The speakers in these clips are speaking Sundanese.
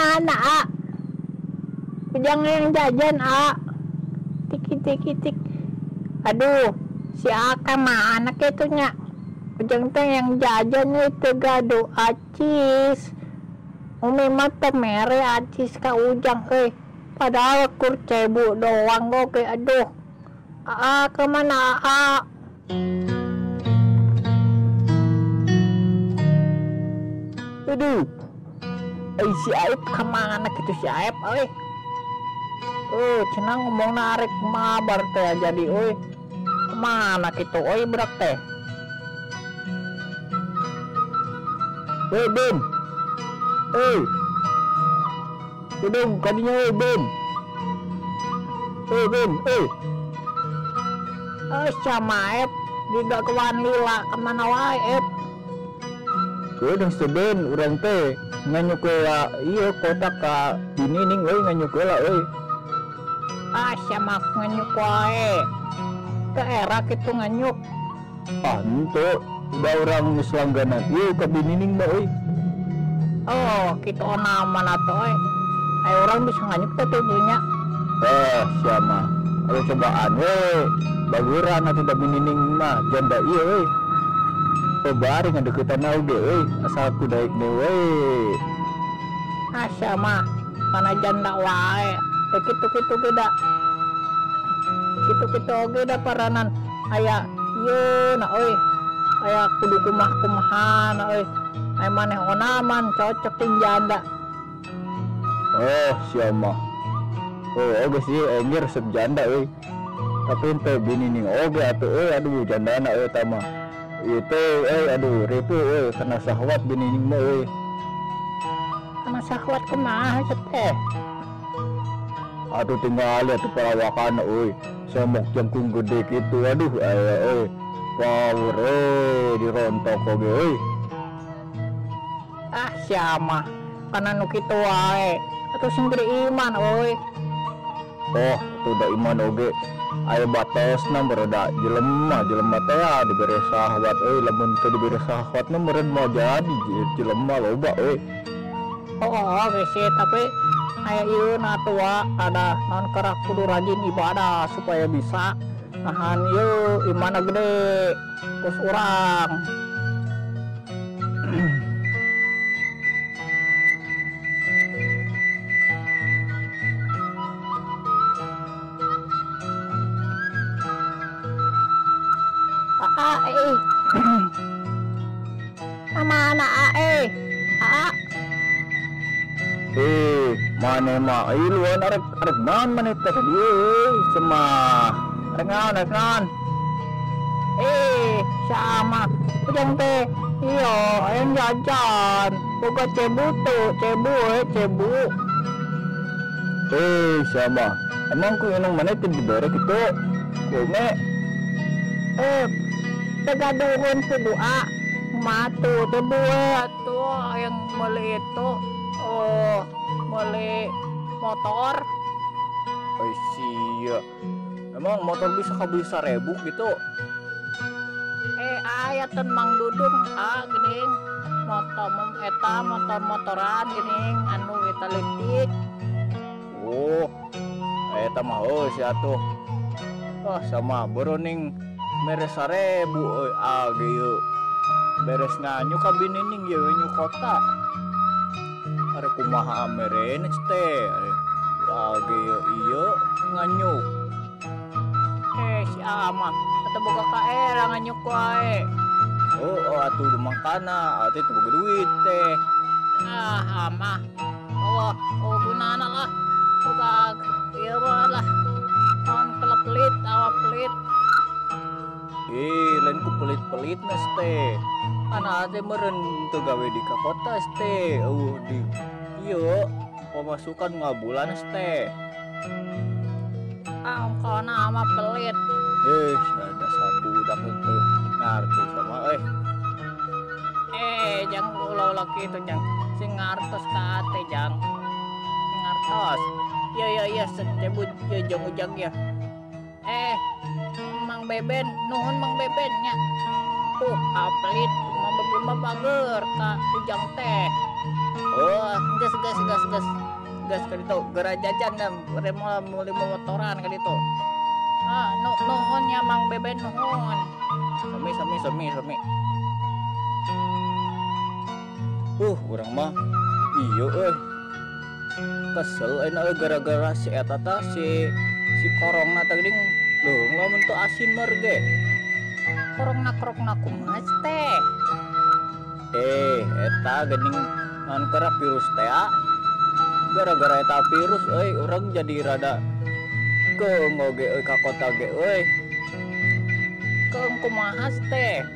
Kemana, A? Ujang yang jajan, A. Tik tik tik. Aduh, si A kemana kitu nya? Ujang teh yang jajan itu gaduh acis. Umi mah teh mere acis ka Ujang euy. Padahal kur cebu doang oge, aduh. Aa, kemana, A? Aduh. Si Aep kemana gitu si Aep euy? Cenah ngomong narik mabar teh jadi euy. Kemana gitu euy budak teh? Weh Ben. Udung kadinya weh Ben. Weh Ben, Sama Aep digaguan lila kemana wae Aep? Udah seben urang teh nganyuk heula ieu kota ka binining euy nganyuk heula euy. Ah sama nganyuk wae. Ke era kitu nganyuk. Ah henteu, udah urang geus langganan ieu ka binining mah euy. Oh, kitu mana atuh euy. Aya urang bisa nganyuk teh nya. Siapa? Ayo cobaan we. Baguran atuh da binining mah janda ieu euy. Bari ngadeukeutan oge euy, asal ku daek deui we. Asa mah kana janda wae. Teh kitu-kitu ge da. Kitu-kitu oge da paranan aya ieu na euy. Aya kudu kumaha-kumaha na euy. Aya maneh onaman cocok ting janda. Oh, sia mah. Oh, oge sih engger resep janda euy. Tapi henteu binining oge atuh euy, aduh jandana euy eta mah. Itu aduh ripu kena syahwat binining mah euy. Kena syahwat kumaha teh? Aduh tinggal atuh perawakan euy. Somok jangkung gede kitu aduh aya euy. Power euy dirontok oge euy. Ah sia mah kana nu kitu wae. Atuh sing gede iman euy. Oh, atuh da iman oge. Aya batosna meureun jelema, jelema teh dibere syahwat euy, lamun teu dibere syahwat mah meureun moal jadi jelema loba euy. Oh, oge sih, tapi aya ieu na tua ada naon kerah kudu rajin ibadah supaya bisa nahan ieu imanna gede terus urang. Mana ae? Aa. Maneh mah ieu luan arek arek naon maneh teh ka dieu euy semah. Arek naon arek naon? Sama ujang teh iya hayang jajan. Boga cebu tuh, cebu cebu. Sama. Emang ku inung maneh teh dibere kitu? Kume. Tegaduhun kudu a. Matu cebu atuh yang meuli itu meuli motor. Oh sia. Emang motor bisa kabeli 1000 gitu? Aya teh Mang Dudung a geuning. Motor eta motor-motoran geuning anu eta leutik. Oh, eta mah heuh sia atuh. Oh, sama beureung mere 1000 euy age ieu. Beres nganyu ka binining ieu nyu kota. Arek kumaha merene teh. Age ieu nganyu. Si Ama atuh boga kaera nganyuk wae. Oh, atuh mangkana, atuh teu boga duit teh. Ah, Ama. Oh, oh gunana lah. Boga ieu mah lah. Naon pelit awa pelit. Lain ku pelit-pelit nas teh. Kana teh meureun teu gawe di ka kota teh. Eueuh di ieu pemasukan ngabulan teh. Ah, ongkona ama pelit. Dasar budak itu ngarti sama Jang ulah-ulah kitu jang. Sing ngartos ka ate jang. Sing ngartos. Iya iya iya secebut ieu jang ujang ya. Mang Beben, nuhun Mang Beben nya. Apelit Mang Beben mah bager ka ujang teh. Oh, gas gas gas gas. Gas ka ditu, geura jajan dah, bere moal meuli motoran ka ditu. Ah, nuhun nya Mang Beben nuhun. Sami sami sami sami. Urang mah iya euy. Kesel ayeuna euy gara-gara si eta tah si korongna teh geuning leuweung lamun teu asin mah ge. Korongna kumaha teh? Eta geuning naon keur virus teh. Gara-gara eta virus euy urang jadi rada keung oge euy ka kota ge euy. Keung kumaha teh?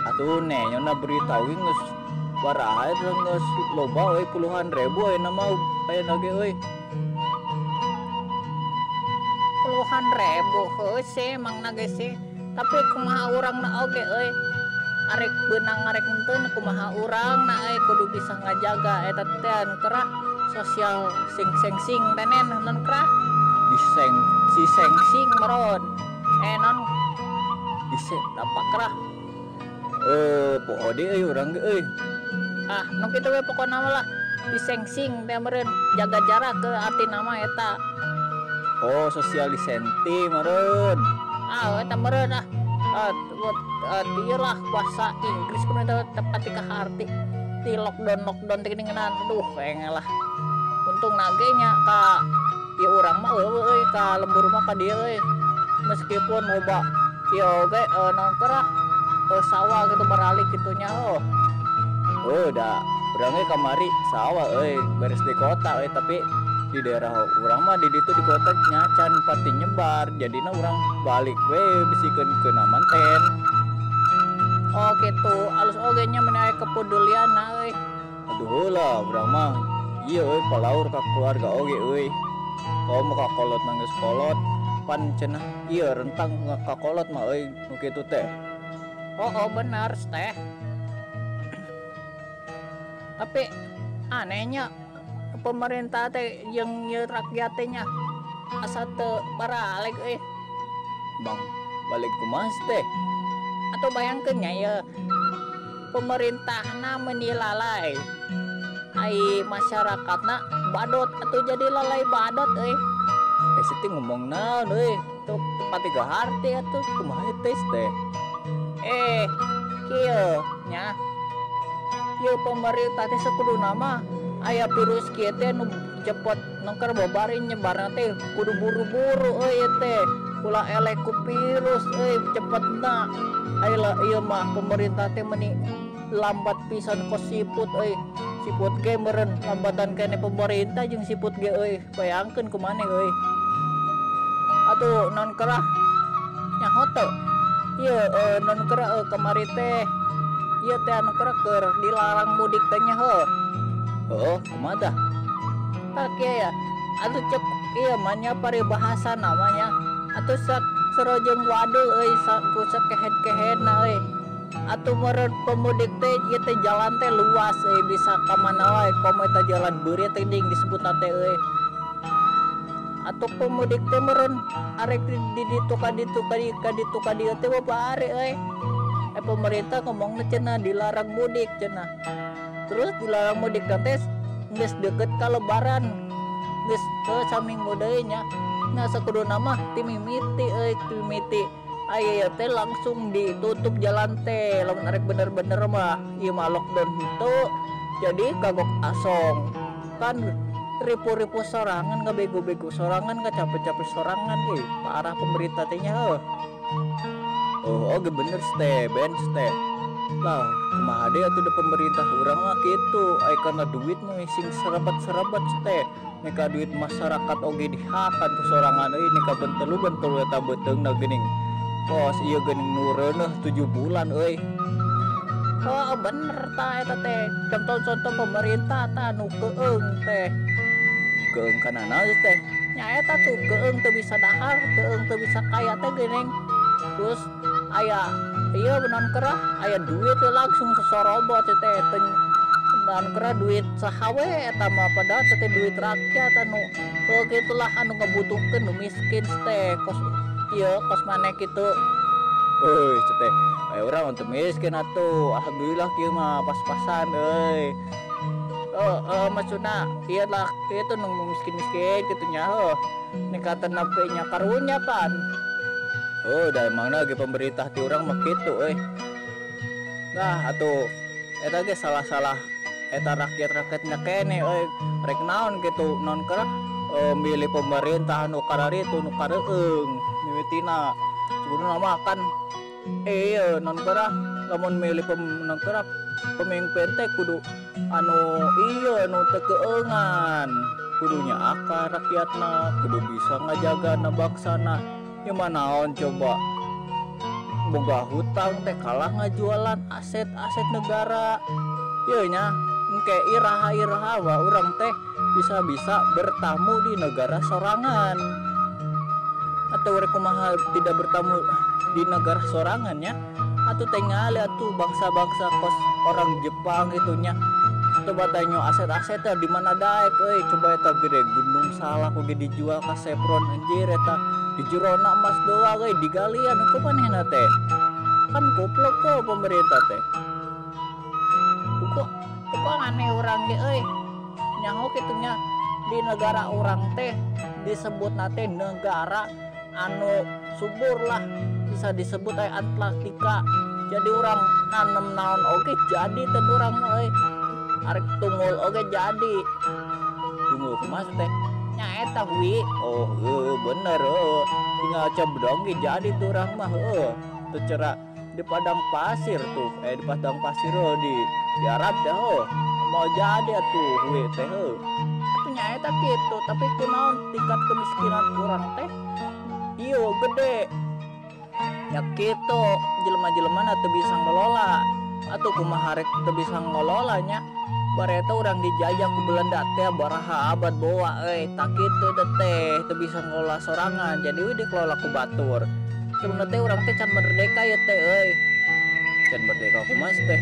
Atuh nenyona berita we geus baraha eta geus loba euy puluhan ribu ayeuna mah ayeuna ge euy. Puluhan ribu heuh sih mangna ge sih. Tapi kumaha urangna oge euy. Arek beunang arek henteu kumaha urangna euy kudu bisa ngajaga eta teh anu kerah sosial sing sing sing tenen non kerah diseng si seng sing meron non diseng apa kerah poho deui euy urang ge euy. Ah nu kitu we pokona mah lah diseng sing teh meureun jaga jarak ke artina mah eta. Oh, sosial distancing meureun. Ah eta meureun ah. Ieu lah bahasa Inggris kudu eta tepat ka harti. Di lockdown teh geuningan aduh engel lah. Untung nage nya ka ieu urang mah eueuh euy ka lembur mah ka dieu euy. Meskipun loba ieu oge naon kerah sawah gitu baralik kitu nya heuh. Oh, da urang ge kamari sawah euy beres di kota euy tapi di daerah urang mah di ditu di kota nyacan pati nyebar jadina urang balik we bisikeun keuna manten. Oh gitu, alus oge nya meni aya kepedulianna euy. Aduh heula urang mah ieu euy palaur ka keluarga oge euy. Komo ka kolot mah geus kolot pan cenah ieu rentang ka kolot mah euy nu kitu teh. Oh, benar teh. Tapi anehnya pemerintah teh jeung ieu rakyat teh nya asa teu baralek euy. Bang, balik kumaha teh? Atau bayangkeun nya ieu pemerintahna meuni lalai. Ai masyarakatna badot atuh jadi lalai badot euy. Siti ngomong naon euy? Tuh tepat tiga harti atuh kumaha teh teh? Kieu nya. Ieu pemerintah teh sakuduna mah aya virus kieu teh nu cepet nongker babari nyebarna teh kudu buru-buru euy teh. Ulah elek ku virus euy cepetna. Aya ieu mah pemerintah teh meuni lambat pisan kos siput euy. Siput ge meureun lambatan kene pemerintah jeung siput ge euy. Bayangkeun kumaha euy. Atuh non kerah nyaho teu? Ieu non kerah kamari teh ieu teh anu kerah keur dilarang mudik teh nya heuh. Heuh, kumaha tah? Tah kieu ya. Atuh cek ieu mah nya paribahasa namanya. Atuh sak serojeng wadul euy ku sakehed-kehedna euy. Atuh meureun pemudik teh ieu teh jalan teh luas euy bisa ka mana wae komo eta jalan beurit teh ding disebutna teh euy. Atuh pemudik teh meureun arek di ditu ka ditu ka ditu ka dieu teh babari euy. Pemerintah ngomongna cenah dilarang mudik cenah. Terus dilarang mudik teh geus deukeut ka lebaran. Geus saminggu deui nya. Nah sakuduna mah ti mimiti euy ti mimiti. Aya teh langsung ditutup jalan teh lamun arek bener-bener mah ieu mah lockdown henteu. Jadi kagok asong. Kan ripu-ripu sorangan ngabego-bego sorangan ngacapek-capek sorangan euy. Parah pemerintah teh nya heuh. Oh, oge bener teh, ben teh. Lah, kumaha deui atuh da pemerintah urang mah kitu, ai kana duit mah sing serabat-serabat teh. Neka duit masyarakat oge dihakan ku sorangan euy neka bentelu-bentelu eta beuteungna geuning. Kos ieu geuning nu reuneuh 7 bulan euy. Oh, bener tah eta teh. Contoh-contoh pemerintah tah nu keung teh. Keung kana naon teh? Nya eta tuh keung teu bisa dahar, keung teu bisa kaya teh geuning. Terus aya ieu non kerah aya duit langsung sesorobot teh teh non kerah duit saha we eta mah padahal teh duit rakyat anu gitulah anu ngabutuhkeun nu miskin teh kos ieu kos maneh kitu. Euy teh aya urang teu miskin atuh alhamdulillah kieu mah pas-pasan euy. Maksudna ieu lah kitu nu miskin-miskin kitu nya heuh. Ningkatan nape nya karunya pan. Oh, da emangna ge pemerintah ti urang mah kitu euy. Nah, atuh eta ge salah-salah eta rakyat-rakyatnya kene euy. Rek naon kitu non keur milih pemerintah nu kararitu nu kareueung mimitina. Sebenarnya mah kan iya non keur lamun milih non keur pemimpin teh kudu anu iya nu teu keungan. Kudunya akar rakyatna, kudu bisa ngajagana bangsana. Ya manaon coba boga hutang teh kalah ngajualan aset-aset negara. Ieu nya engke iraha-iraha wa urang teh bisa-bisa bertamu di negara sorangan. Atau rek kumaha tidak bertamu di negara sorangan nya? Atuh tingali atuh bangsa-bangsa kos orang Jepang gitu nya. Coba tanya aset-asetnya di mana daek euy, coba eta gede Gunung Salak oge dijual ka Chevron anjir eta di jerona emas doang euy digalian ku manehna teh. Kan goblok ke pemerintah teh. Kok aneh urang ge euy. Nyaho kitu nya di negara urang teh disebutna teh negara anu subur lah, bisa disebut aya Antartika. Jadi urang nanem naon oge jadi teh urang euy. Arek tunggul oge jadi. Tunggul kumaha teh? Nya eta hui. Oh, heuh bener heuh. Tinggal cebdong ge jadi tuh urang mah heuh. Teu cera di padang pasir tuh. Di padang pasir heuh di Arab teh heuh. Mau jadi atuh hui teh heuh. Atuh nya eta kitu, tapi kunaon tingkat kemiskinan urang teh ieu gede. Ya kitu, jelema-jelema teu bisa ngelola. Atuh kumaha rek teu bisa ngelola nya. Bareta urang dijajah ku Belanda teh baraha abad boa euy, tak kitu teh teu bisa ngelola sorangan, jadi we dikelola ku batur. Sebenarnya teh urang teh can merdeka ya teh euy. Can merdeka kumaha teh?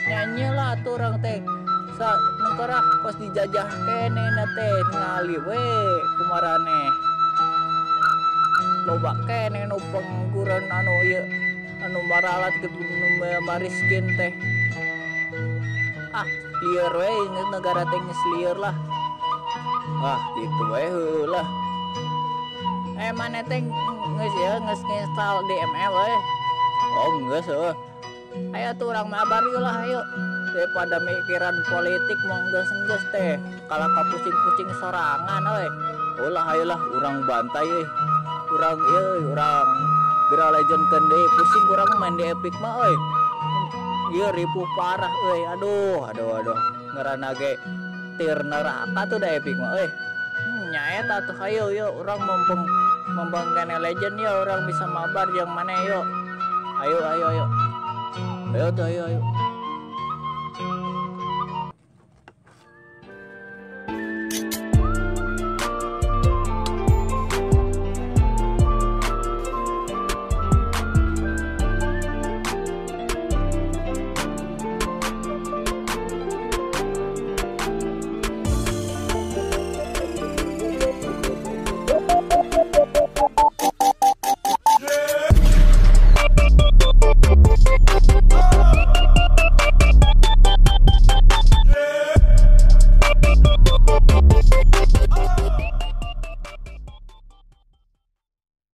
Nyanyi lah atuh urang teh. Sa nengkerah kos dijajah kene na teh ngali we kumarane. Loba kene nu pengangguran anu ieu anu maralat kitu nu mariskin teh. Ah, lieur we negara teh geus lieur lah. Ah, gitu we heuh lah. Maneh teh geus ya geus nginstal DML we. Oh, geus heuh. Ayo tuh urang mabar yeuh lah ayo. Daripada mikiran politik mau geus-geus teh kalah ka pusing-pusing sorangan euy. Ulah ayolah urang bantai euy. Urang ieu urang geura legend keun deui pusing urang main di Epic mah euy. Ieu ripuh parah euy. Aduh, aduh, aduh. Ngaranna ge tir neraka tuh da Epic mah euy. Nya eta tuh ayo yeuh urang mumpung membanggakan legend ya urang bisa mabar jeung maneh yeuh. Ayo ayo ayo. Ayo tuh ayo ayo.